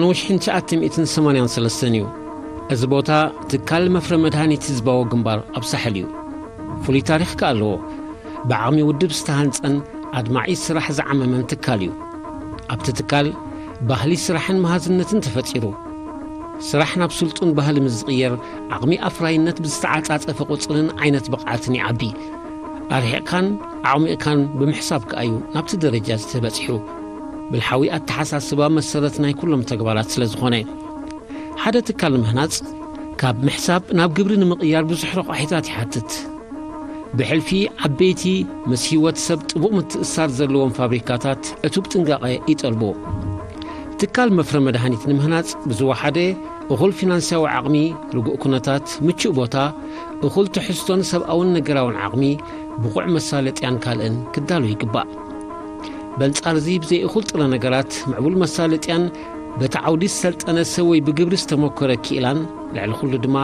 ንውሽሕን ትሽዓተ ሚእትን ሰማንያን ሰለስተን እዩ። እዚ ቦታ ትካል መፍረ መድሃኒት ህዝባዊ ግንባር ኣብ ሳሕል እዩ። ፍሉይ ታሪኽ ከኣ ኣለዎ። ብዓቕሚ ውድብ ዝተሃንጸን ኣድማዒ ስራሕ ዝዓመመን ትካል እዩ። ኣብቲ ትካል ባህሊ ስራሕን መሃዝነትን ተፈጢሩ። ስራሕ ናብ ስልጡን ባህሊ ምስ ዝቕየር፣ ዓቕሚ ኣፍራይነት ብዝተዓጻጸፈ ቁጽርን ዓይነት ብቕዓትን ይዓቢ። ኣርሒቕካን ኣዕሚቕካን ብምሕሳብ ከኣዩ ናብቲ ደረጃ ዝተበጽሑ። ብልሓዊ ኣተሓሳስባ መሰረት ናይ ኩሎም ተግባራት ስለ ዝኾነ። ሓደ ትካል ንምህናጽ፣ ካብ ምሕሳብ ናብ ግብሪ ንምቕያር ብዙሕ ረቋሒታት ይሓትት። ብሕልፊ ዓበይቲ ምስ ህይወት ሰብ ጥቡቕ ምትእስሳር ዘለዎም ፋብሪካታት ዕቱብ ጥንቃቐ ይጠልቡ። ትካል መፍረ መድሃኒት ንምህናጽ ብዝወሓደ እኹል ፊናንስያዊ ዓቕሚ፣ ርጉእ ኩነታት፣ ምቹእ ቦታ፣ እኹል ትሕዝቶን ሰብኣውን ነገራውን ዓቕሚ፣ ብቑዕ መሳለጥያን ካልእን ክዳሎ ይግባእ። በንጻር እዚ ብዘይ እኹል ጥረ ነገራት፣ ምዕቡል መሳለጥያን በቲ ዓውዲ ዝሰልጠነ ሰብ ወይ ብግብሪ ዝተመኮረ ክኢላን፣ ልዕሊ ኩሉ ድማ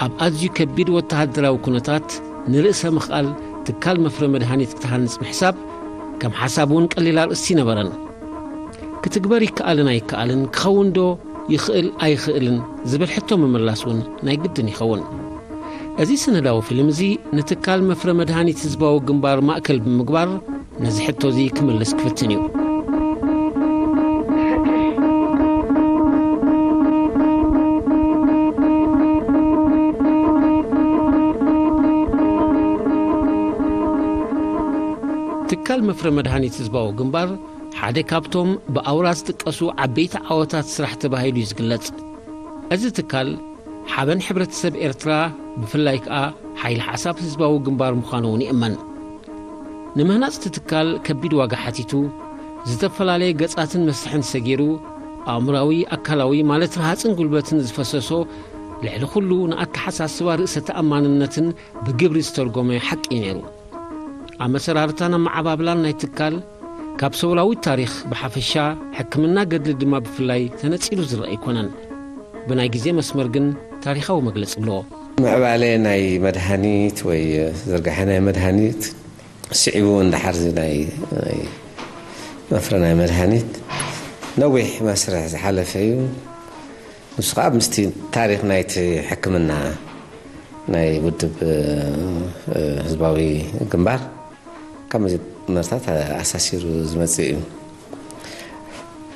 ኣብ ኣዝዩ ከቢድ ወተሃደራዊ ኩነታት ንርእሰ ምኽኣል ትካል መፍረ መድሃኒት ክትሃንጽ ምሕሳብ ከም ሓሳብ እውን ቀሊል ኣርእስቲ ነበረን። ክትግበር ይከኣልን ኣይከኣልን፣ ክኸውን ዶ ይኽእል ኣይኽእልን ዝብል ሕቶ ምምላስ እውን ናይ ግድን ይኸውን። እዚ ሰነዳዊ ፊልም እዚ ንትካል መፍረ መድሃኒት ህዝባዊ ግንባር ማእከል ብምግባር ነዚ ሕቶ እዚ ክምልስ ክፍትን እዩ። ትካል መፍረ መድሃኒት ህዝባዊ ግንባር ሓደ ካብቶም ብኣውራ ዝጥቀሱ ዓበይቲ ዓወታት ስራሕ ተባሂሉ እዩ ዝግለጽ። እዚ ትካል ሓበን ሕብረተሰብ ኤርትራ፣ ብፍላይ ከኣ ሓይሊ ሓሳብ ህዝባዊ ግንባር ምዃኑ እውን ይእመን። ንምህናጽ እቲ ትካል ከቢድ ዋጋ ሓቲቱ፣ ዝተፈላለየ ገጻትን መስርሕን ሰጊሩ፣ ኣእምራዊ፣ ኣካላዊ ማለት ረሃጽን ጉልበትን ዝፈሰሶ፣ ልዕሊ ኩሉ ንኣተሓሳስባ ርእሰ ተኣማንነትን ብግብሪ ዝተርጎመ ሓቂ እዩ ነይሩ። ኣመሰራርታን ኣመዓባብላን ናይ ትካል፣ ካብ ሰውራዊ ታሪኽ ብሓፈሻ፣ ሕክምና ገድሊ ድማ ብፍላይ ተነጺሉ ዝረአ ኣይኮነን። ብናይ ግዜ መስመር ግን ታሪኻዊ መግለጺ ኣለዎ። ምዕባለ ናይ መድሃኒት ወይ ዝርጋሐ ናይ መድሃኒት ስዒቡ እንድሓር እዚ ናይ፣ ናይ መፍረ ናይ መድሃኒት ነዊሕ መስርሕ ዝሓለፈ እዩ። ንሱ ከዓ ምስቲ ታሪኽ ናይቲ ሕክምና ናይ ውድብ፣ እ፣ ህዝባዊ ግንባር ካብ መጀመርታት ኣሳሲሩ ዝመጽእ እዩ።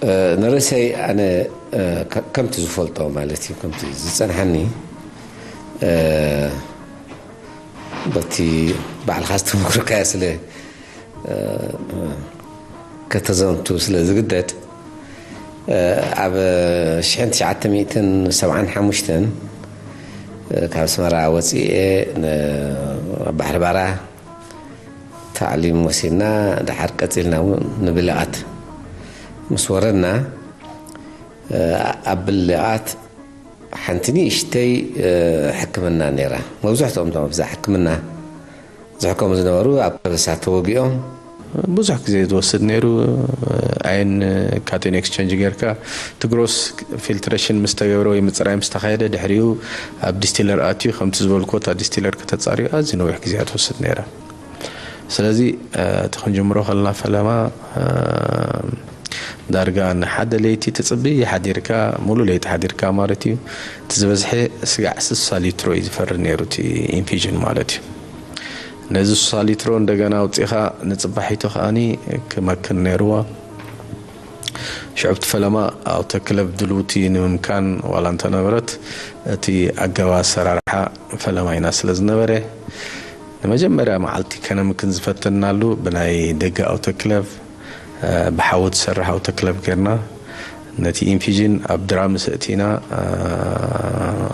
እ፣ ንርእሰይ ኣነ፣ እ፣ ከ-፣ ከምቲ ዝፈልጦ ማለት እዩ፣ ከምቲ ዝጸንሓኒ፣ እ፣ በቲ ባዕልኻ ዝተመክረካዮ ስለ፣ እ፣ ከተዘንቱ ስለ ዝግደድ፣ እ፣ ኣብ ሽሕን ትሽዓተ ሚእትን ሰብዓን ሓሙሽተን፣ እ፣ ካብ ኣስመራ ወጺኤ ን-፣ ኣብ ባሕሪ ባራ ታዕሊም ወሲድና፣ ደሓር ቀጺልና እውን ንብሊቓት ምስ ወረድና፣ እ፣ ኣብ ብሊቓት ሓንቲ ንእሽተይ፣ እ፣ ሕክምና ነይራ። መብዛሕትኦም እቶም ኣብዛ ሕክምና ዝሕከሙ ዝነበሩ ኣብ ከበሳ ተወጊኦም። ብዙሕ ግዜ ዝወስድ ነይሩ። ኣይን ካቲዮን ኤክስቸንጅ ጌርካ፣ እቲ ግሮስ ፊልትሬሽን ምስ ተገብረ ወይ ምጽራይ ምስ ተኻየደ፣ ድሕሪኡ ኣብ ዲስቲለር ኣትዩ፣ ከምቲ ዝበልኩዎ እታ ዲስቲለር ከተጻርዩ ኣዝዩ ነዊሕ ግዜ ትወስድ ነይራ። ስለዚ፣ እ፣ እቲ ክንጅምሮ ከለና ፈለማ፣ እ፣ ዳርጋ ንሓደ ለይቲ ትጽቢ ሓዲርካ፣ ሙሉ ለይቲ ሓዲርካ ማለት እዩ። እቲ ዝበዝሐ ስጋዕ ስሳ ሊትሮ እዩ ዝፈሪ ነይሩ፣ እቲ ኢንፊዥን ማለት እዩ። ነዚ ስሳ ሊትሮ እንደገና ኣውጺኻ ንጽባሒቱ ከኣኒ ክመክን ነይርዎ። ሽዑ እቲ ፈለማ ኣውቶክለቭ ድልውቲ ንምምካን ዋላ እንተነበረት፣ እቲ ኣገባብ ኣሰራርሓ ፈለማይና ስለ ዝነበረ፣ ንመጀመርያ መዓልቲ ከነምክን ዝፈተንናሉ ብናይ ደገ ኣውቶክለቭ፣ እ፣ ብሓዊ ትሰርሕ ኣውቶክለቭ ጌርና፣ ነቲ ኢንፊዥን ኣብ ድራም ምስ ኣእቲና፣ እ፣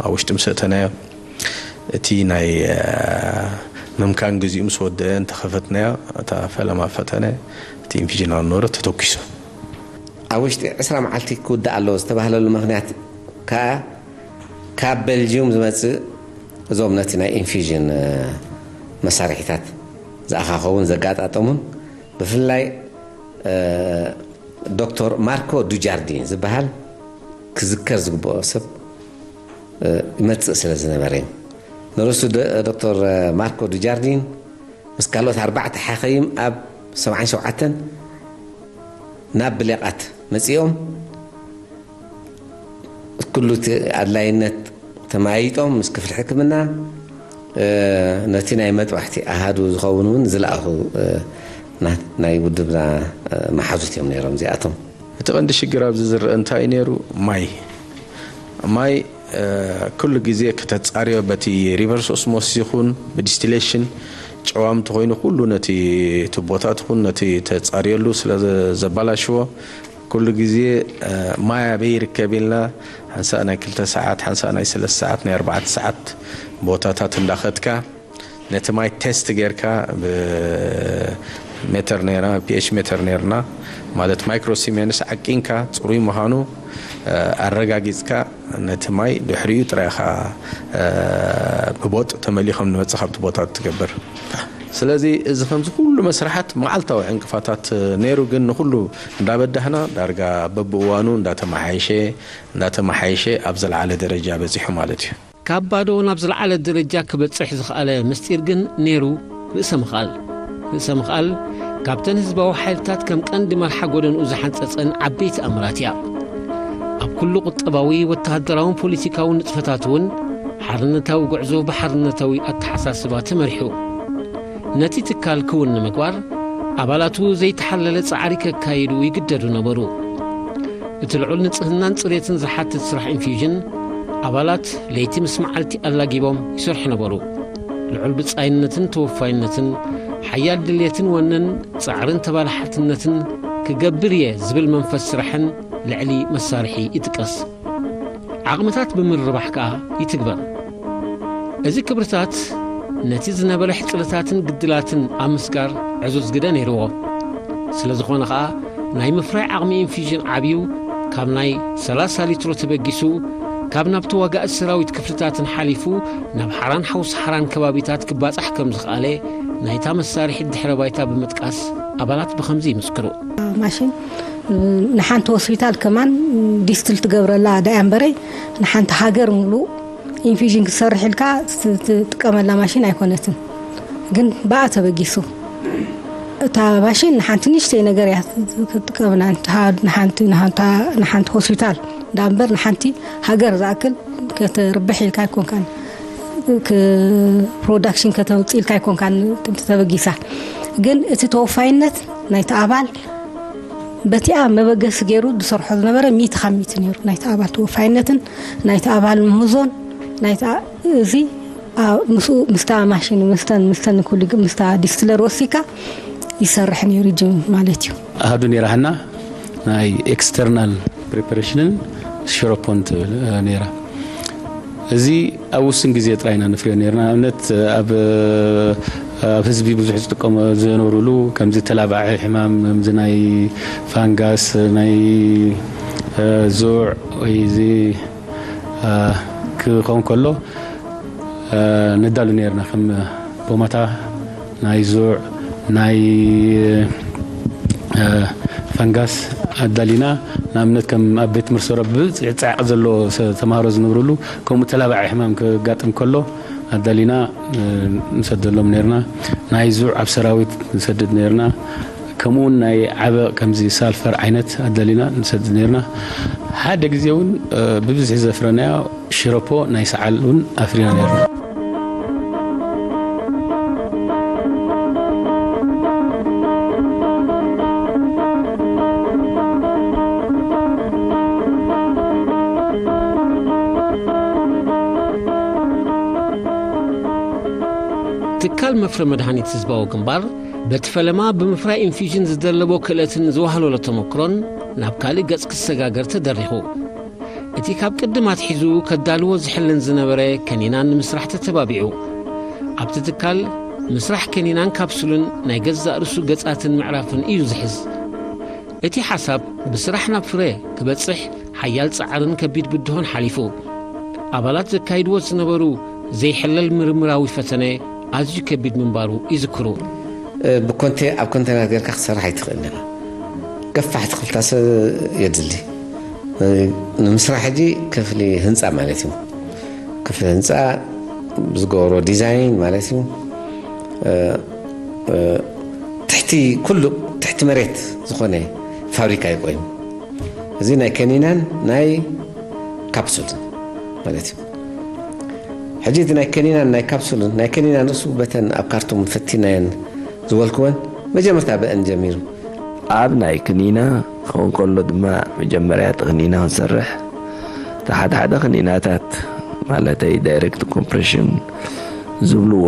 ኣብ ውሽጢ ምስ ኣእተናዮ፣ እቲ ናይ፣ እ፣ ምምካን ግዜኡ ምስ ወደአ እንተኸፈትናዮ፣ እታ ፈለማ ፈተነ፣ እቲ ኢንፊዥን ኣብ ነበረ ተተኲሱ። ኣብ ውሽጢ ዕስራ መዓልቲ ክውዳእ ኣለዎ ዝተባህለሉ ምኽንያት ከኣ፣ ካብ ቤልጅዩም ዝመጽእ፣ እዞም ነቲ ናይ ኢንፊዥን፣ እ፣ መሳርሒታት ዝኣኻኸቡን ዘጋጣጠሙን፣ ብፍላይ፣ እ፣ ዶክተር ማርኮ ዱጃርዲን ዝበሃል ክዝከር ዝግብኦ ሰብ፣ እ፣ ይመጽእ ስለ ዝነበረ እዩ። ንርእሱ ዶ-፣ ዶክተር ማርኮ ዱጃርዲን ምስ ካልኦት ኣርባዕተ ሓኸይም ኣብ ሰብዓን ሸውዓተን ናብ ብሌቓት መጺኦም፣ ኩሉ እቲ ኣድላይነት ተመያይጦም ምስ ክፍሊ ሕክምና፣ እ፣ ነቲ ናይ መጥባሕቲ ኣሃዱ ዝኸውን እውን ዝለኣኹ፣ እ፣ ና-፣ ናይ ውድብና፣ እ፣ መሓዙት እዮም ነይሮም እዚኣቶም። እቲ ቀንዲ ሽግር ኣብዚ ዝረአ እንታይ እዩ ነይሩ? ማይ። ማይ፣ እ፣ ኩሉ ግዜ ከተጻርዮ በቲ ሪቨርስ ኦስሞሲስ ይኹን ብዲስቲሌሽን ጨዋም ተኾይኑ ኩሉ ነቲ ቱቦታት ይኹን ነቲ ተጻርየሉ ስለ ዘ-፣ ዘባላሽዎ ኩሉ ግዜ፣ እ፣ ማይ ኣበይ ይርከብ ኢልና ሓንሳእ ናይ ክልተ ሰዓት፣ ሓንሳእ ናይ ሰለስተ ሰዓት፣ ናይ ኣርባዕተ ሰዓት ቦታታት እንዳኸድካ ነቲ ማይ ቴስት ጌርካ ብሜተር ነይራ፣ ፒኤች ሜተር ነይርና፣ ማለት ማይክሮ ሲሜንስ ዓቂንካ ጽሩይ ምዃኑ፣ እ፣ ኣረጋጊጽካ ነቲ ማይ ድሕሪኡ ጥራይ ኢኻ፣ እ፣ ብቦጥ ተመሊኡ ከም ዝመጽእ ካብቲ ቦታ ትገብር። ስለዚ እዚ ከምዚ ኩሉ መስርሓት መዓልታዊ ዕንቅፋታት ነይሩ፣ ግን ንኹሉ እንዳበዳህና ዳርጋ በብእዋኑ እንዳተመሓየሸ፣ እንዳተመሓየሸ ኣብ ዝለዓለ ደረጃ በጺሑ ማለት እዩ። ካብ ባዶ ናብ ዝለዓለ ደረጃ ክበጽሕ ዝኸኣለ ምስጢር ግን ነይሩ፣ ርእሰ ምኽኣል። ርእሰ ምኽኣል ካብተን ህዝባዊ ሓይልታት ከም ቀንዲ መርሓ ጎደንኡ ዝሓንጸጸን ዓበይቲ ኣምራት እያ። ኣብ ኩሉ ቁጠባዊ፣ ወተሃደራውን ፖለቲካውን ንጥፈታት እውን ሓርነታዊ ጉዕዞ ብሓርነታዊ ኣተሓሳስባ ተመሪሑ። ነቲ ትካል ክውን ንምግባር ኣባላቱ ዘይተሓለለ ጻዕሪ ከካይዱ ይግደዱ ነበሩ። እቲ ልዑል ንጽህናን ጽሬትን ዝሓትት ስራሕ ኢንፊውዥን ኣባላት ለይቲ ምስ መዓልቲ ኣላጊቦም ይሰርሑ ነበሩ። ልዑል ብጻይነትን ተወፋይነትን፣ ሓያል ድልየትን ወነን ጻዕርን ተባላሓትነትን ክገብር እየ ዝብል መንፈስ ስራሕን ልዕሊ መሳርሒ ይጥቀስ። ዓቕምታት ብምርባሕ ከኣ ይትግበር። እዚ ክብርታት ነቲ ዝነበረ ሕጽረታትን ግድላትን ኣብ ምስጋር ዕዙዝ ግደ ነይርዎ። ስለ ዝኾነ ኸኣ ናይ ምፍራይ ዓቕሚ ኢንፊውዥን ዓብዩ ካብ ናይ ሰላሳ ሊትሮ ተበጊሱ ካብ ናብ ተዋጋእቲ ሰራዊት ክፍልታትን ሓሊፉ ናብ ሓራን ሓውሲ ሓራን ከባቢታት ክባጻሕ ከም ዝኸኣለ ናይታ መሳርሒት ድሕረ ባይታ ብምጥቃስ ኣባላት ብኸምዚ ይምስክሩ። ማሽን ንሓንቲ ሆስፒታል ከማን ዲስትል ትገብረላ ዳያ እምበረ ንሓንቲ ሃገር ሙሉእ ኢንፊውዥን ክትሰርሕ ኢልካ ት-፣ ትጥቀመላ ማሽን ኣይኮነትን። ግን ብኣ ተበጊሱ እታ ማሽን ንሓንቲ ንእሽተይ ነገር እያ ክትጥቀም፣ ንሓንቲ፣ ንሓንቲ፣ ንሓንቲ ሆስፒታል ዳኣ እምበር ንሓንቲ ሃገር ዝኣክል ከተርብሕ ኢልካ ኣይኮንካን፣ ክ-፣ ፕሮዳክሽን ከተውፅእ ኢልካ ኣይኮንካን ተበጊሳ። ግን እቲ ተወፋይነት ናይቲ ኣባል በቲኣ መበገሲ ገይሩ ዝሰርሖ ዝነበረ ሚእቲ ካብ ሚእቲ ነይሩ። ናይቲ ኣባል ተወፋይነትን ናይቲ ኣባል ምህዞን ናይቲ ኣ-፣ እዚ ኣብ ምስኡ ምስታ ማሽን ምስተን ምስተን ኩሉ ግ-፣ ምስታ ዲስትለር ወሲካ ይሰርሕ ነይሩ ጅም ማለት እዩ። ኣሃዱ ነይራ ሃና ናይ ኤክስተርናል ፕሪፓሬሽንን ሽሮፖን ትብል፣ እ፣ ነይራ። እዚ ኣብ ውስን ግዜ ጥራይ ኢና ንፍርዮ ነይርና። ንኣብነት ኣብ፣ ኣብ ህዝቢ ብዙሕ ዝጥቀሞ ዝነበሩሉ ከምዚ ተላባዒ ሕማም፣ ከምዚ ናይ ፋንጋስ፣ ናይ፣ እ፣ ዙዕ ወይ እዚ፣ እ፣ ክኸውን ከሎ፣ እ፣ ነዳሉ ነይርና። ከም ቦማታ ናይ ዙዕ፣ ናይ፣ እ፣ ፈንጋስ ኣዳሊና። ንኣብነት ከም ኣብ ቤት ትምህርቲ ሰሮ ብብዝሒ ጻዕቂ ዘሎ ሰ-፣ ተማሃሮ ዝነብርሉ፣ ከምኡ ተላባዒ ሕማም ክጋጥም ከሎ ኣዳሊና፣ እ፣ ንሰደሎም ነይርና። ናይ ዙዕ ኣብ ሰራዊት ንሰድድ ነይርና። ከምኡውን ናይ ዓበቕ ከምዚ ሳልፈር ዓይነት ኣዳሊና ንሰድድ ነይርና። ሓደ ግዜ እውን፣ እ፣ ብብዝሒ ዘፍረናዮ ሽረፖ ናይ ሰዓል እውን ኣፍሪና ነይርና። ትካል መፍረ መድሃኒት ህዝባዊ ግንባር በቲ ፈለማ ብምፍራይ ኢንፊውዥን ዝደለቦ ክእለትን ዝዋህለሎ ተመክሮን ናብ ካልእ ገጽ ክሰጋገር ተደሪኹ። እቲ ካብ ቅድም ኣትሒዙ ከዳልዎ ዝሕልን ዝነበረ ከኒናን ንምስራሕ ተተባቢዑ። ኣብቲ ትካል ምስራሕ ከኒናን ካፕሱልን ናይ ገዛእ ርእሱ ገጻትን ምዕራፍን እዩ ዝሕዝ። እቲ ሓሳብ ብስራሕ ናብ ፍረ ክበጽሕ ሓያል ጻዕርን ከቢድ ብድሆን ሓሊፉ። ኣባላት ዘካይድዎ ዝነበሩ ዘይሕለል ምርምራዊ ፈተነ ኣዝዩ ከቢድ ምንባሩ ይዝክሩ። እ፣ ብኮንቴ-፣ ኣብ ኮንቴነር ጌርካ ክትሰርሕ ኣይትኽእልን ኢኻ። ገፋሕ ተኽልታት የድሊ። እ፣ ንምስራሕ ሕጂ ክፍሊ ህንጻ ማለት እዩ። ክፍሊ ህንጻ ዝገብሮ ዲዛይን ማለት እዩ። እ፣ እ፣ ትሕቲ ኩሉ፣ ትሕቲ መሬት ዝኾነ ፋብሪካ እዩ ኮይኑ። እዚ ናይ ከኒናን ናይ ካፕሱል ማለት እዩ። ሕጂ እቲ ናይ ከኒናን ናይ ካፕሱልን፣ ናይ ከኒና ንሱ በተን ኣብ ካርቱም ፈቲናየን ዝበልክወን መጀመርታ ብአን ጀሚሩ። ኣብ ናይ ክኒና ክኸውን ከሎ ድማ መጀመርያ እቲ ክኒና ክንሰርሕ፣ እቲ ሓደ ሓደ ክኒናታት ማለተይ ዳይሬክት ኮምፕሬሽን ዝብልዎ፣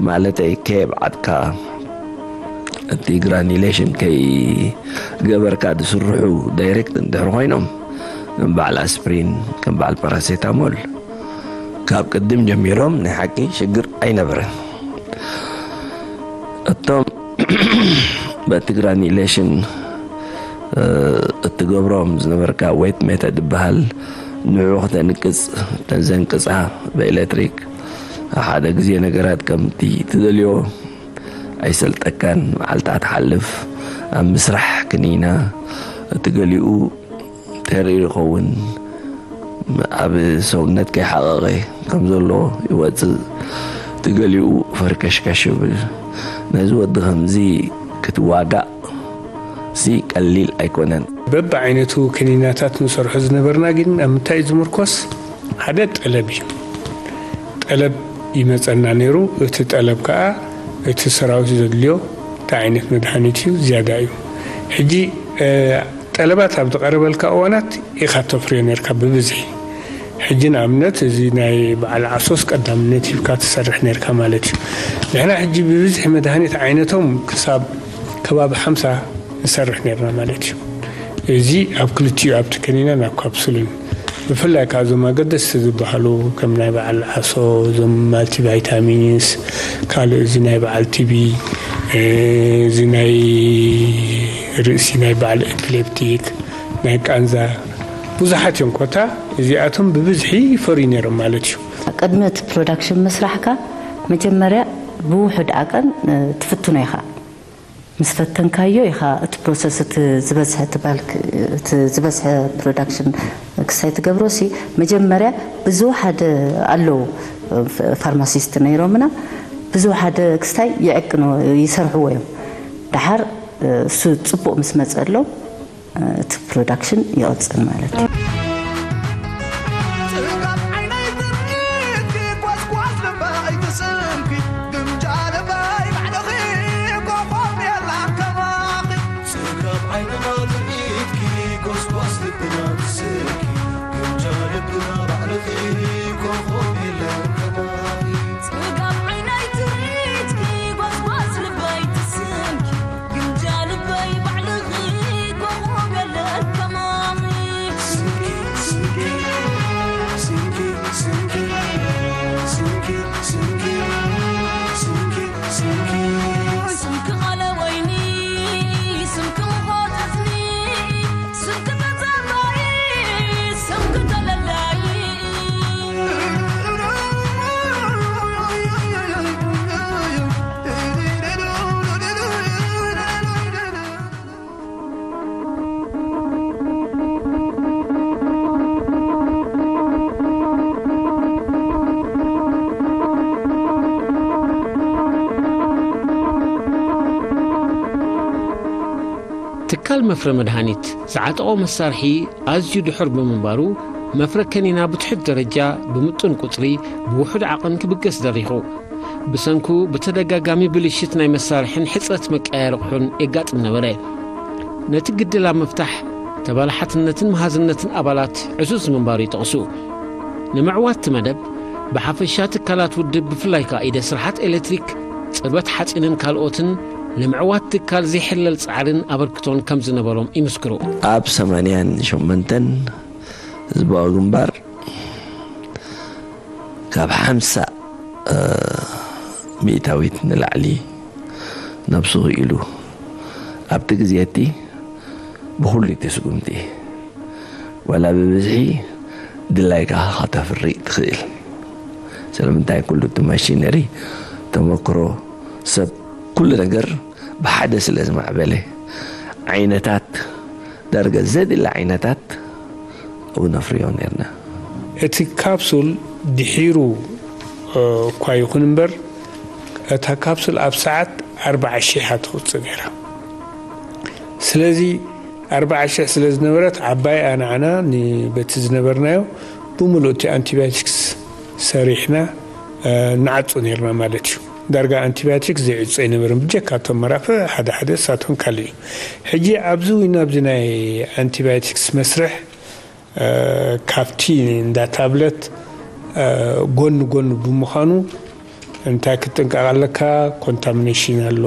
ማለተይ ከየብዓጥካ እቲ ግራኒሌሽን ከይገበርካ ዝስርሑ ዳይሬክት እንድሕር ኮይኖም፣ ከም በዓል ኣስፕሪን፣ ከም በዓል ፓራሴታሞል ካብ ቅድም ጀሚሮም ናይ ሓቂ ሽግር ኣይነበረን። እቶም በቲ ግራኒሌሽን እትገብሮም ዝነበርካ ዌት ሜተድ ዝበሃል፣ ንዕኡ ክተንቅጽ፣ ተዘንቅጻ ብኤሌክትሪክ፣ ሓደ ግዜ ነገራት ከምቲ ትደልዮ ኣይሰልጠካን። መዓልታ ትሓልፍ ኣብ ምስራሕ ክኒና፣ እቲ ገሊኡ ተሪር ይኸውን፣ ኣብ ሰውነት ከይሓቐቐ ከም ዘሎ ይወጽእ፣ እቲ ገሊኡ ፈርከሽከሽ ይብል። ነዚ ወዲ ከምዚ ክትዋጋእ ሲ ቀሊል ኣይኮነን። በብዓይነቱ ክኒናታት ንሰርሖ ዝነበርና ግን ኣብ ምንታይ እዩ ዝምርኮስ? ሓደ ጠለብ እዩ። ጠለብ ይመጸና ነይሩ። እቲ ጠለብ ከኣ እቲ ሰራዊት ዘድልዮ እንታይ ዓይነት መድሃኒት እዩ ዝያዳ እዩ። ሕጂ፣ እ፣ ጠለባት ኣብ ዝቐረበልካ እዋናት ኢኻ ተፍርዮ ነርካ ብብዝሒ። ሕጂ ንኣብነት እዚ ናይ በዓል ዓሶስ ቀዳምነት ሂብካ ትሰርሕ ነርካ ማለት እዩ። ንሕና ሕጂ ብብዝሒ መድሃኒት ዓይነቶም ክሳብ ከባቢ ሓምሳ ንሰርሕ ነርና ማለት እዩ። እዚ ኣብ ክልቲኡ ኣብቲ ከኒናን ኣብ ካፕሱልን ብፍላይ ከዓ እዞም ኣገደስቲ ዝበሃሉ ከም ናይ በዓል ዓሶ፣ እዞም ማልቲቫይታሚንስ፣ ካልእ እዚ ናይ በዓል ቲቢ፣ እዚ ናይ ርእሲ ናይ በዓል ኤፒሌፕቲክ፣ ናይ ቃንዛ ብዙሓት እዮም። ኮታ እዚኣቶም ብብዝሒ ይፈርዩ ነይሮም ማለት እዩ። ቅድሚ እቲ ፕሮዳክሽን ምስራሕካ መጀመርያ ብውሑድ ዓቐን ትፍትኖ ኢኻ። ምስ ፈተንካዮ ኢኻ እቲ ፕሮሰስ፣ እቲ ዝበዝሐ፣ እቲ ባልክ፣ እቲ ዝበዝሐ ፕሮዳክሽን ክሳይ ትገብሮ ሲ መጀመርያ ብዙሓት ኣለዉ፣ ፋርማሲስት ነይሮምና። ብዙሓት ክስታይ ይዕቅኖ ይሰርሕዎ እዮም። ደሓር እሱ ጽቡቕ ምስ መጸሎም እቲ ፕሮዳክሽን ይቕጽል ማለት እዩ። ጽጋብ ዓይነይ ትርኢትኪ፣ ጓስጓስ ልበይ ትስምኪ፣ ግምጃ ልበይ ባዕልኺ፣ ኮኾብ የላን ከማኺ። ጽጋብ ዓይንና ትርኢትኪ፣ ጓስጓስ ልብና ትስምኪ፣ ግምጃ ልብና ባዕልኺ፣ ኮኾብ የለን ከማኺ። ጽጋብ ዓይነይ ትርኢትኪ፣ ጓስጓስ ልበይ ትስምኪ፣ ግምጃ ልበይ ባዕልኺ፣ ኮኾብ የለን ከማኺ። ስምኪ፣ ስምኪ፣ ስምኪ፣ ስምኪ፣ ስምኪ፣ ስምኪ፣ ስምኪ፣ ስምኪ። ስምኪ ቃለ ወይኒ፣ ስምኪ ሙቐት እዝኒ፣ ስምኪ ተዛራቢ፣ ስምኪ ተለላዪ። ትካል መፍረ መድሃኒት ዝዓጠቖ መሳርሒ ኣዝዩ ድሑር ብምንባሩ፣ መፍረ ከኒና ብትሑት ደረጃ፣ ብምጡን ቁጽሪ፣ ብውሑድ ዓቐን ክብገስ ደሪኹ። ብሰንኩ ብተደጋጋሚ ብልሽት ናይ መሳርሕን ሕጽረት መቀያየሪ ኣቑሑን የጋጥም ነበረ። ነቲ ግድል ኣብ ምፍታሕ፣ ተባላሓትነትን መሃዝነትን ኣባላት ዕዙዝ ምንባሩ ይጠቕሱ። ንምዕዋት እቲ መደብ፣ ብሓፈሻ ትካላት ውድብ፣ ብፍላይ ከኣ ኢደ ስርሓት ኤሌክትሪክ፣ ጽርበት ሓጺንን ካልኦትን፣ ንምዕዋት ትካል ዘይሕለል ጻዕርን ኣበርክቶን ከም ዝነበሮም ይምስክሩ። ኣብ ሰማንያን ሸሞንተን ህዝባዊ ግንባር ካብ ሓምሳ ሚእታዊት ንላዕሊ ነብሱ ክኢሉ። ኣብቲ ግዜ እቲ ብኹሉ እቲ ስጉምቲ፣ ዋላ ብብዝሒ ድላይካ ከተፍሪ ትኽእል። ስለምንታይ? ኩሉ እቲ ማሽነሪ፣ ተመክሮ ሰብ፣ ኩሉ ነገር ብሓደ ስለ ዝማዕበለ፣ ዓይነታት፣ ዳርጋ ዘድሊ ዓይነታት ኣብኡ ነፍርዮ ነርና። እቲ ካፕሱል ድሒሩ፣ እ፣ እኳ ይኹን እምበር፣ እታ ካፕሱል ኣብ ሰዓት ኣርባዓ ሺሕ እያ ተውጽእ ነይራ። ስለዚ ኣርባዓ ሽሕ ስለ ዝነበረት ዓባይ ኣናዕና በቲ ዝነበርናዮ ብምሉእ እቲ ኣንቲባዮቲክስ ሰሪሕና ንዓጹ ነርና ማለት እዩ። ዳርጋ ኣንቲባዮቲክስ ዘይዕጾ ኣይነበርን፣ ብጀካ እቶም መራፍእ ሓደ ሓደ እሳቶም ካልእ እዩ። ሕጂ ኣብዚ ወይ ናብዚ ናይ ኣንቲባዮቲክስ መስርሕ ካብቲ እንዳ ታብለት ጎኒ ጎኒ ብምዃኑ እንታይ ክትጥንቀቕ ኣለካ? ኮንታሚኔሽን ኣሎ።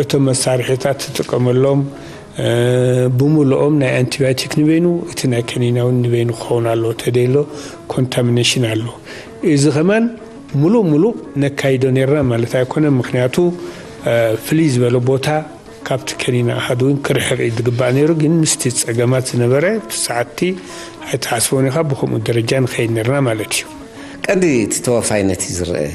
እቶም መሳርሒታት ትጥቀመሎም ብምልኦም ናይ ኣንቲባዮቲክ ንበይኑ፣ እቲ ናይ ከኒና እውን ንበይኑ ክኸውን ኣለዎ። ተደሎ ኮንታሚኔሽን ኣሎ። እዚ ከማን ሙሉእ ሙሉእ ነካይዶ ነርና ማለት ኣይኮነን። ምክንያቱ ፍልይ ዝበለ ቦታ ካብቲ ከኒና ኣሃዱ እውን ክርሕቕ እዩ ዝግባእ ነይሩ። ግን ምስቲ ጸገማት ዝነበረ እቲ ሰዓትቲ ኣይትሓስቦን ኢኻ፣ ብኸምኡ ደረጃ ንኸይድ ነርና ማለት እዩ። ቀንዲ እቲ ተወፋይነት እዩ ዝረአ።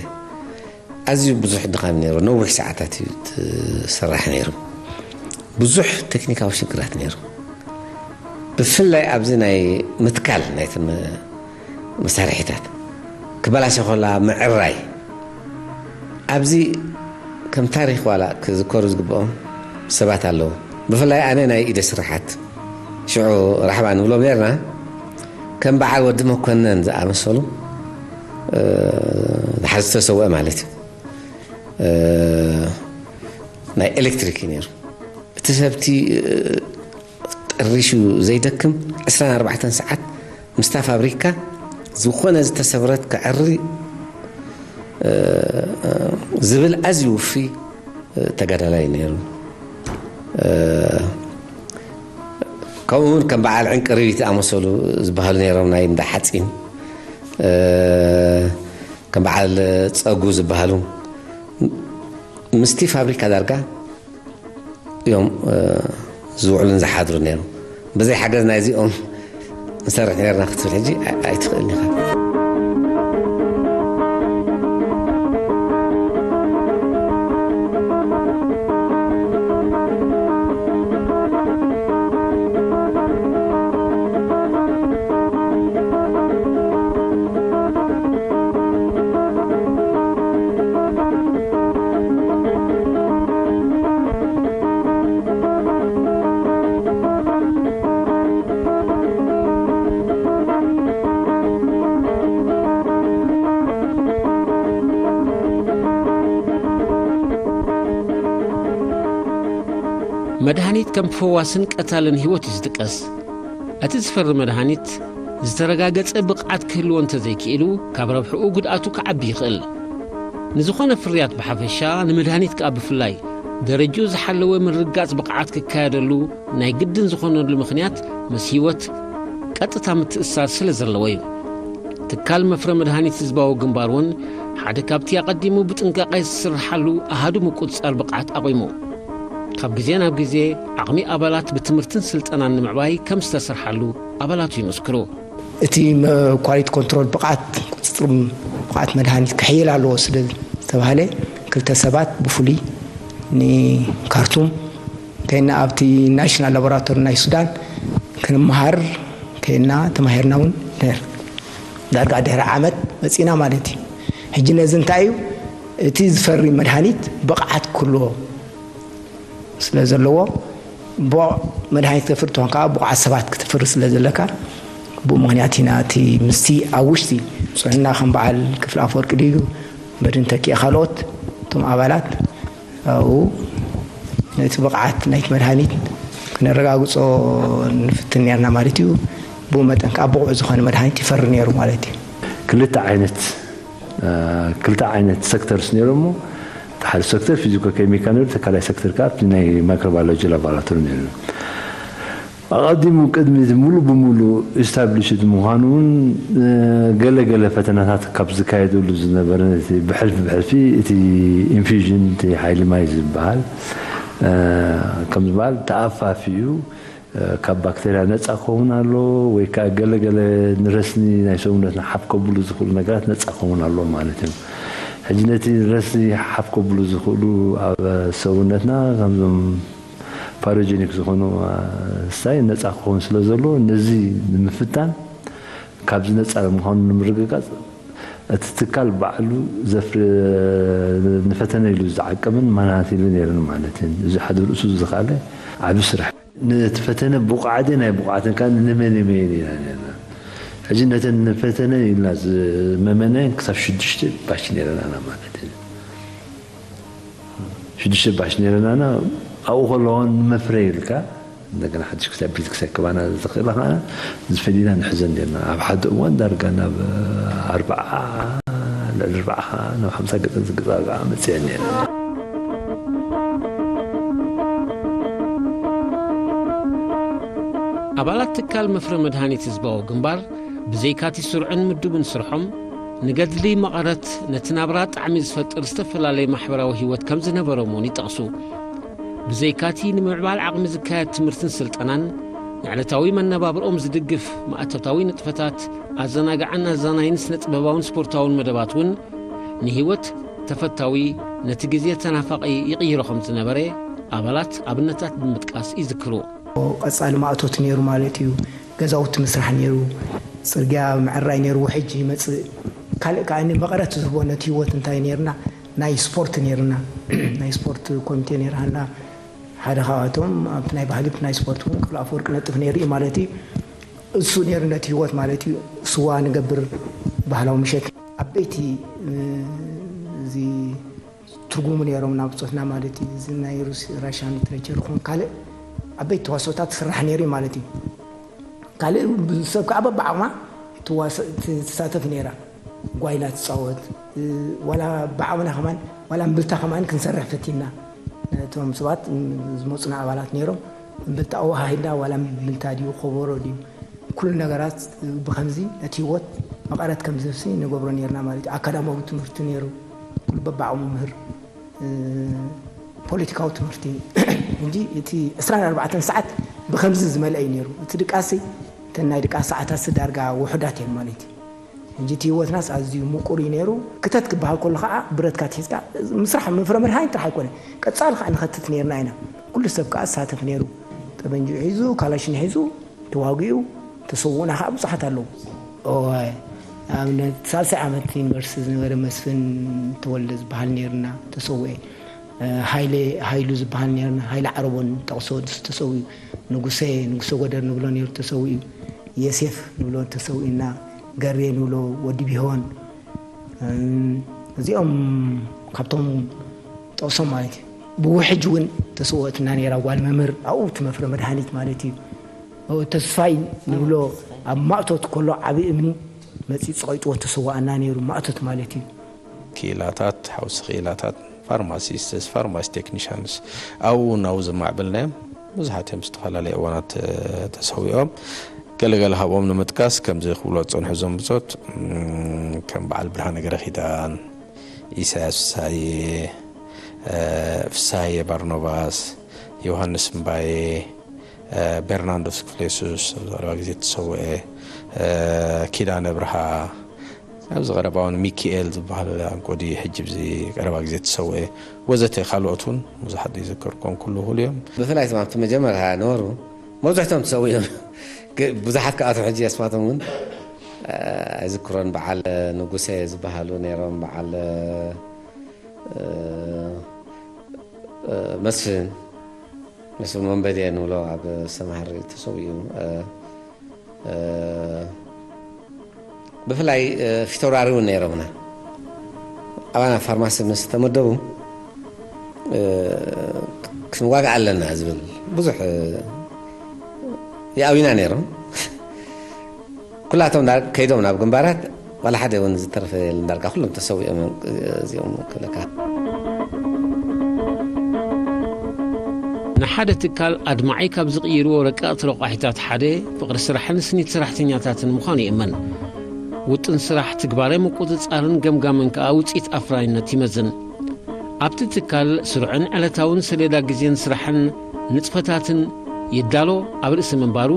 ኣዝዩ ብዙሕ ድኻም ነይሩ። ነዊሕ ሰዓታት እዩ ትስራሕ ነይሩ። ብዙሕ ቴክኒካዊ ሽግራት ነይሩ። ብፍላይ ኣብዚ ናይ ምትካል ናይተን መሳርሒታት ክበላሸ ከላ ምዕራይ፣ ኣብዚ ከም ታሪኽ ዋላ ክዝከሩ ዝግብኦም ሰባት ኣለዉ። ብፍላይ ኣነ ናይ ኢደ ስራሓት ሽዑ ራሕባ ንብሎም ነርና። ከም በዓል ወዲ መኮነን ዝኣመሰሉ፣ እ፣ ድሓር ዝተሰውአ ማለት እዩ። እ፣ ናይ ኤሌክትሪክ እዩ ነይሩ። እቲ ሰብቲ፣ እ፣ ጠሪሹ ዘይደክም ዕስራን ኣርባዕተን ሰዓት ምስታ ፋብሪካ ዝኾነ ዝተሰብረት ክዕሪ፣ እ፣ እ፣ ዝብል ኣዝዩ ውፉይ፣ እ፣ ተጋዳላይ ነይሩ። እ፣ ከምኡ እውን ከም በዓል ዕንቅርቢት ዝኣመሰሉ ዝበሃሉ ነይሮም፣ ናይ እንዳ ሓፂን፣ እ፣ ከም በዓል ፀጉ ዝበሃሉ ምስቲ ፋብሪካ ዳርጋ እዮም፣ እ፣ ዝውዕሉን ዝሓድሩ ነይሮም። ብዘይ ሓገዝ ናይዚኦም ንሰርሕ ነርና ክትብል ሕጂ ኣይ-፣ ኣይትኽእልን ኢኻ። መድሃኒት ከም ፈዋስን ቀታልን ህይወት እዩ ዝጥቀስ። እቲ ዝፈሪ መድሃኒት ዝተረጋገጸ ብቕዓት ክህልዎ እንተዘይክኢሉ፣ ካብ ረብሕኡ ጉድኣቱ ክዓቢ ይኽእል። ንዝኾነ ፍርያት ብሓፈሻ፣ ንመድሃኒት ከኣ ብፍላይ፣ ደረጅኡ ዝሓለወ ምርግጋጽ ብቕዓት ክካየደሉ ናይ ግድን ዝኾነሉ ምኽንያት፣ ምስ ህይወት ቀጥታ ምትእስሳር ስለ ዘለዎ እዩ። ትካል መፍረ መድሃኒት ህዝባዊ ግንባር እውን ሓደ ካብቲ ኣቐዲሙ ብጥንቃቐ ዝስርሓሉ ኣሃዱ ምቁጽጻር ብቕዓት ኣቑሙ። ካብ ግዜ ናብ ግዜ ዓቕሚ ኣባላት ብትምህርትን ስልጠናን ንምዕባይ ከም ዝተሰርሓሉ ኣባላቱ ይምስክሩ። እቲ መ-፣ ኳሊቲ ኮንትሮል ብቕዓት፣ ቁጽጽር ብቕዓት መድሃኒት ክሕይል ኣለዎ ስለ ዝተባህለ፣ ክልተ ሰባት ብፍሉይ ንካርቱም ከይና ኣብቲ ናሽናል ላቦራቶሪ ናይ ሱዳን ክንመሃር ከይና ተማሂርና እውን ነር-፣ ዳርጋ ድሕሪ ዓመት መጺና ማለት እዩ። ሕጂ ነዚ እንታይ እዩ? እቲ ዝፈሪ መድሃኒት ብቕዓት ክህልዎ ስለ ዘለዎ፣ ብቑዕ መድሃኒት ክተፍሪ ትኾን ከዓ ብቑዓት ሰባት ክተፍሪ ስለ ዘለካ፣ ብኡ ምኽንያት ኢና እቲ ምስቲ ኣብ ውሽጢ ጥዕና ከም በዓል ክፍለ ኣፈወርቂ ድዩ፣ መድን ተኪኤ፣ ካልኦት እቶም ኣባላት ኣብኡ ነቲ ብቕዓት ናይቲ መድሃኒት ክነረጋግጾ ንፍትን ነርና ማለት እዩ። ብኡ መጠን ከዓ ብቑዕ ዝኾነ መድሃኒት ይፈሪ ነይሩ ማለት እዩ። ክልተ ዓይነት፣ እ፣ ክልተ ዓይነት ሴክተርስ ነይሮሞ። እቲ ሓደ ሴክተር ፊዚኮ ኬሚካል ነይሩ፣ እቲ ካልኣይ ሴክተር ከዓ ኣብቲ ናይ ማይክሮባዮሎጂ ላቦራቶሪ ነይሩ። ኣቐዲሙ ቅድሚ እዚ ሙሉእ ብሙሉእ ኢስታብሊሽድ ምዃኑ እውን፣ እ፣ ገለ ገለ ፈተናታት ካብ ዝካየደሉ ዝነበረ፣ ነቲ ብሕልፊ ብሕልፊ እቲ ኢንፊውዥን፣ እቲ ሓይሊ ማይ ዝበሃል፣ እ፣ ከም ዝበሃል ተኣፋፊኡ፣ እ፣ ካብ ባክተርያ ነጻ ክኸውን ኣለዎ፣ ወይ ከዓ ገለ ገለ ንረስኒ ናይ ሰውነትና ሓፍ ከብሉ ዝኽእሉ ነገራት ነጻ ክኸውን ኣለዎ ማለት እዩ። ሕጂ ነቲ ረስኒ ሓፍ ከብሉ ዝኽእሉ ኣብ ሰውነትና ከምዞም ፓሮጀኒክ ዝኾኑ፣ እ፣ ስታይ ነጻ ክኸውን ስለ ዘለዎ፣ ነዚ ንምፍታን፣ ካብዚ ነጻ ምዃኑ ንምርግጋጽ፣ እቲ ትካል ባዕሉ ዘፍሪ-፣ ንፈተነ ኢሉ ዝዓቀብን ማናት ኢሉ ነይሩን ማለት እዩ። እዚ ሓደ ርእሱ ዝኸኣለ ዓቢ ስራሕ። ነቲ ፈተነ ብቑዓት ናይ ብቑዓትን ከኣ ንመለመየን ኢና ነርና። ሕጂ ነተን ፈተነ ኢልና ዝመመናየን ክሳብ ሽዱሽተ ባች ነይረናና ማለት እዩ። ሽዱሽተ ባች ነይረናና። ኣብኡ ከለዎ ንመፍረ ኢልካ እንደገና ሓድሽ ክሳብ ቢልክሰ ክባና ዝኽእል ከኣ ዝፈሊና ንሕዘን ነርና። ኣብ ሓደ እዋን ዳርጋ ናብ ኣርብዓ፣ ልዕሊ ኣርብዓ፣ ናብ ሓምሳ ገጸን ዝገጻጋዓ መጽአን ነርና። ኣባላት ትካል መፍረ መድሃኒት ህዝባዊ ግንባር ብዘይካቲ ስሩዕን ምዱብን ስርሖም፣ ንገድሊ መቐረት ነቲ ናብራ ጣዕሚ ዝፈጥር ዝተፈላለየ ማሕበራዊ ህይወት ከም ዝነበሮም እውን ይጠቕሱ። ብዘይካቲ ንምዕባል ዓቕሚ ዝካየድ ትምህርትን ስልጠናን፣ ንዕለታዊ መነባብርኦም ዝድግፍ ማእቶታዊ ንጥፈታት፣ ኣዘናጋዕን ኣዛናይን ስነ ጥበባውን ስፖርታውን መደባት እውን ንህይወት ተፈታዊ፣ ነቲ ግዜ ተናፋቒ ይቕይሮ ከም ዝነበረ ኣባላት ኣብነታት ብምጥቃስ ይዝክሩ። ቀጻሊ ማእቶት ነይሩ ማለት እዩ። ገዛውቲ ምስራሕ ነይሩ፣ ጽርግያ ምዕራይ ነይሩ፣ ውሕጅ ይመጽእ። ካልእ ከዓ መቐረት ዝህቦ ነቲ ህይወት እንታይ ነይርና፣ ናይ ስፖርት ነይርና። ናይ ስፖርት ኮሚቴ ነይርሃና። ሓደ ካብኣቶም ኣብቲ ናይ ባህሊ ናይ ስፖርት እውን ክፍለ ኣፈወርቂ ነጥፍ ነይሩ እዩ ማለት እዩ። እሱ ነይሩ ነቲ ህይወት ማለት እዩ። ስዋ ንገብር፣ ባህላዊ ምሸት ዓበይቲ እዚ ትርጉሙ ነይሮም ናብ ብጾትና ማለት እዩ። እዚ ናይ ሩስ ራሽያን ሊትሬቸር ይኹን ካልእ ዓበይቲ ተዋስኦታት ትስራሕ ነይሩ እዩ ማለት እዩ። ካልእ ሰብ ከዓ በብዓቕማ ትዋስ- ትሳተፍ ነይራ። ጓይላ ትፃወት፣ ዋላ ብዓቕምና ከማን፣ ዋላ እምብልታ ከማን ክንሰርሕ ፈቲና። እቶም ሰባት ዝመፁና ኣባላት ነይሮም። እምብልታ ኣወሃሂድና፣ ዋላ እምብልታ ድዩ፣ ከበሮ ድዩ፣ ኩሉ ነገራት ብኸምዚ ነቲ ህይወት መቐረት ከም ዝህብሲ ንገብሮ ነይርና ማለት እዩ። ኣካዳማዊ ትምህርቲ ነይሩ፣ ኩሉ በብዓቕሙ ምህር፣ ፖለቲካዊ ትምህርቲ እንጂ እቲ ዕስራን ኣርባዕተን ሰዓት ብኸምዚ ዝመልአ እዩ ነይሩ። እቲ ድቃሲ፣ እተን ናይ ድቃስ ሰዓታት ዳርጋ ውሑዳት እዮም ማለት እዩ። እንጂ እቲ ህይወትናስ ኣዝዩ ምቁር እዩ ነይሩ። ክተት ክበሃል ከሎ ከዓ ብረትካ ትሒዝካ ምስራሕ መፍረ መድሃኒት ጥራሕ ኣይኮነ፣ ቀጻሊ ከዓ ንኸትት ነይርና ኢና። ኩሉ ሰብ ከዓ ዝሳተፍ ነይሩ። ጠበንጅኡ ሒዙ፣ ካላሽን ሒዙ ተዋጊኡ፣ ተሰውኡና ከዓ ብዙሓት ኣለዉ። እወ፣ ንኣብነት ሳልሳይ ዓመት ዩኒቨርሲቲ ዝነበረ መስፍን ተወልደ ዝበሃል ነይርና ተሰውኤ። ሃይለ ሃይሉ ዝበሃል ነይርና፣ ሃይለ ዓረቦን ጠቕሶ ንሱ ተሰዊኡ፣ ንጉሰ ንጉሰ ጎደር ንብሎ ነይሩ ተሰዊኡ፣ የሴፍ ንብሎ ተሰዊኡና፣ ገሬ ንብሎ ወዲ ቢሆን፣ እዚኦም ካብቶም ጠቕሶም ማለት እዩ። ብውሕጅ እውን ተሰወትና ነይራ ጓል መምህር ኣብኡ እቲ መፍረ መድሃኒት ማለት እዩ። ተስፋይ ንብሎ ኣብ ማእቶት ከሎ ዓብዪ እምኒ መፂኡ ፀቒጥዎ ተሰዋኣና ነይሩ ማእቶት ማለት እዩ። ክኢላታት ሓውሲ ክኢላታት ፋርማሲስትስ ፋርማሲ ቴክኒሻንስ ኣብኡ ናብኡ ዘማዕበልናዮም ብዙሓት እዮም ዝተፈላለየ እዋናት ተሰዊኦም። ገለገለ ካብኦም ንምጥቃስ ከምዚ ክብሎ ዝፀንሑ እዞም ብፆት ከም በዓል ብርሃነ ገረኺዳን፣ ኢሳያስ ፍሳየ፣ ፍሳየ ባርኖባስ፣ ዮሃንስ እምባየ፣ ቤርናንዶስ ክፍሌሱስ ኣብዚ ቀረባ ግዜ ተሰውአ፣ ኪዳነ ብርሃ፣ ኣብዚ ቀረባ እውን ሚኪኤል ዝበሃል ኣንቆዲ ሕጂ ብዚ ቀረባ ግዜ ተሰውአ ወዘተ ካልኦት እውን ብዙሓት ዘይዘከርኩም ኩሉ ኩሉ እዮም። ብፍላይ እቶም ኣብቲ መጀመርያ ነበሩ መብዛሕቶም ተሰዊኦም ብዙሓት ከኣቶም ሕጂ ኣስማቶም እውን ኣይዝክሮን። በዓል ንጉሰ ዝበሃሉ ነይሮም፣ በዓል መስፍን መስፍን መንበዴ ንብሎ ኣብ ሰምሃር ተሰዊኡ። ብፍላይ ፊተውራሪ እውን ነይሮምና። ኣባና ፋርማሲ ምስ ተመደቡ ክንዋጋእ ኣለና ዝብል ብዙሕ ይኣዊና ነይሮም። ኩላቶም ከይዶም ናብ ግንባራት ዋላ ሓደ እውን ዝተረፈ የለን። ዳርጋ ኩሎም ተሰዊኦም እዮም። እዚኦም ክብለካ ንሓደ ትካል ኣድማዒ ካብ ዝቕይርዎ ረቀቕቲ ረቋሒታት ሓደ ፍቕሪ ስራሕን ስኒት ሰራሕተኛታትን ምዃኑ ይእመን። ውጥን ስራሕ ትግባረ ምቁጽጻርን ገምጋምን ከኣ ውጽኢት ኣፍራይነት ይመዝን። ኣብቲ ትካል ስሩዕን ዕለታውን ሰሌዳ ግዜን ስራሕን ንጥፈታትን ይዳሎ ኣብ ርእሲ ምንባሩ፣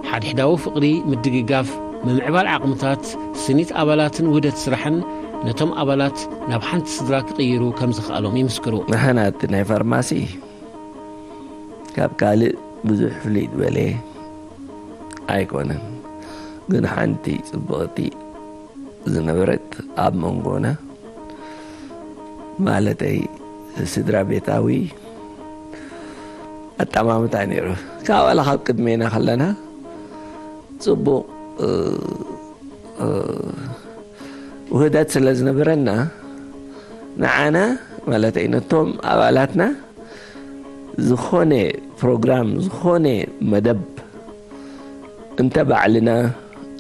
ሓድሕዳዊ ፍቕሪ፣ ምድግጋፍ፣ ምምዕባል ዓቕምታት፣ ስኒት ኣባላትን ውህደት ስራሕን ነቶም ኣባላት ናብ ሓንቲ ስድራ ክቕይሩ ከም ዝኸኣሎም ይምስክሩ። ንሕና እቲ ናይ ፋርማሲ ካብ ካልእ ብዙሕ ፍልይ ዝበለ ኣይኮነን፣ ግን ሓንቲ ጽብቕቲ ዝነበረት ኣብ መንጎና፣ ማለተይ ስድራ ቤታዊ ኣጠማምታ እዩ ነይሩ። ካብ ዋላ ካብ ቅድሜና ከለና ጽቡቕ ውህደት ስለ ዝነበረና፣ ንዓና ማለት እዩ፣ ነቶም ኣባላትና ዝኾነ ፕሮግራም፣ ዝኾነ መደብ እንተ ባዕልና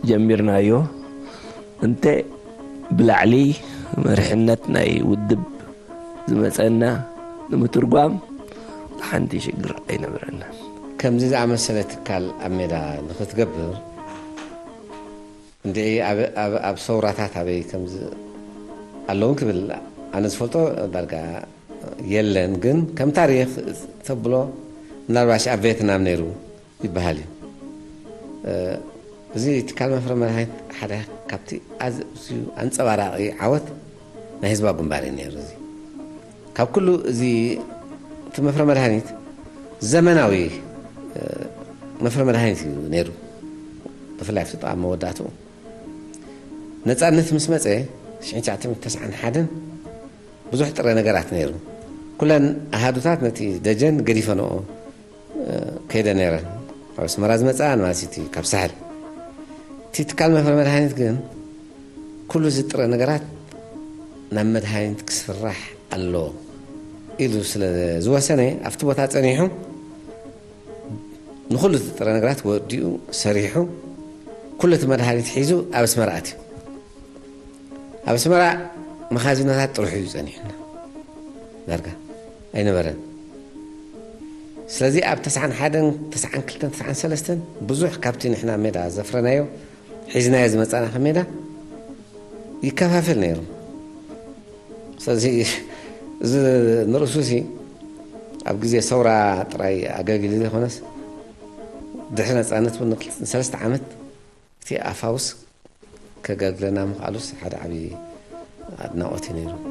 ጀሚርናዮ፣ እንተ ብላዕሊ መሪሕነት ናይ ውድብ ዝመጸና ንምትርጓም ሓንቲ ሽግር ኣይነበረና። ከምዚ ዝኣመሰለ ትካል ኣብ ሜዳ ንኽትገብር እንድዒ ኣብ ሰውራታት ኣበይ ከምዚ ኣለውን ክብል ኣነ ዝፈልጦ ዳርጋ የለን። ግን ከም ታሪኽ ተብሎ ምናልባሽ ኣብ ቬትናም ነይሩ ይበሃል እዩ። እዚ ትካል መፍረ መድሃኒት ሓደ ካብቲ ኣዝዩ ኣንጸባራቒ ዓወት ናይ ህዝባዊ ግንባር እዩ ነይሩ። እዚ ካብ ኩሉ እዚ እቲ መፍረ መድሃኒት ዘመናዊ መፍረ መድሃኒት እዩ ነይሩ። ብፍላይ ኣብቲ ኣብ መወዳእትኡ ነጻነት ምስ መጸ ሽሕን ትሽዓተ ሚእትን ተስዓን ሓደን ብዙሕ ጥረ ነገራት ነይሩ። ኩለን ኣሃዱታት ነቲ ደጀን ገዲፈንኦ ከይደ ነይረን። ካብ ኣስመራ ዝመጻ ንማሲቲ ካብ ሳሕል እቲ ትካል መፍረ መድሃኒት ግን ኩሉ እዚ ጥረ ነገራት ናብ መድሃኒት ክስራሕ ኣለዎ ኢሉ ስለ ዝወሰነ ኣብቲ ቦታ ጸኒሑ ንኹሉ እቲ ጥረ ነገራት ወዲኡ ሰሪሑ ኩሉ እቲ መድሃኒት ሒዙ ኣብ ኣስመራ ኣትዩ። ኣብ ኣስመራ መኻዚኖታት ጥርሑ እዩ ጸኒሑና። ዳርጋ ኣይነበረን። ስለዚ ኣብ ተስዓን ሓደን ተስዓን ክልተን ተስዓን ሰለስተን ብዙሕ ካብቲ ንሕና ሜዳ ዘፍረናዮ ሒዝናዮ ዝመጻና ከም ሜዳ ይከፋፈል ነይሩ። ስለዚ እዚ ንርእሱ ሲ ኣብ ግዜ ሰውራ ጥራይ ኣገልግሊ ዘይኮነስ ድሕሪ ነጻነት እውን ንክልተ- ንሰለስተ ዓመት እቲ ኣፋውስ ከገልግለና ምኽኣሉስ ሓደ ዓብዪ ኣድናቖት እዩ ነይሩ።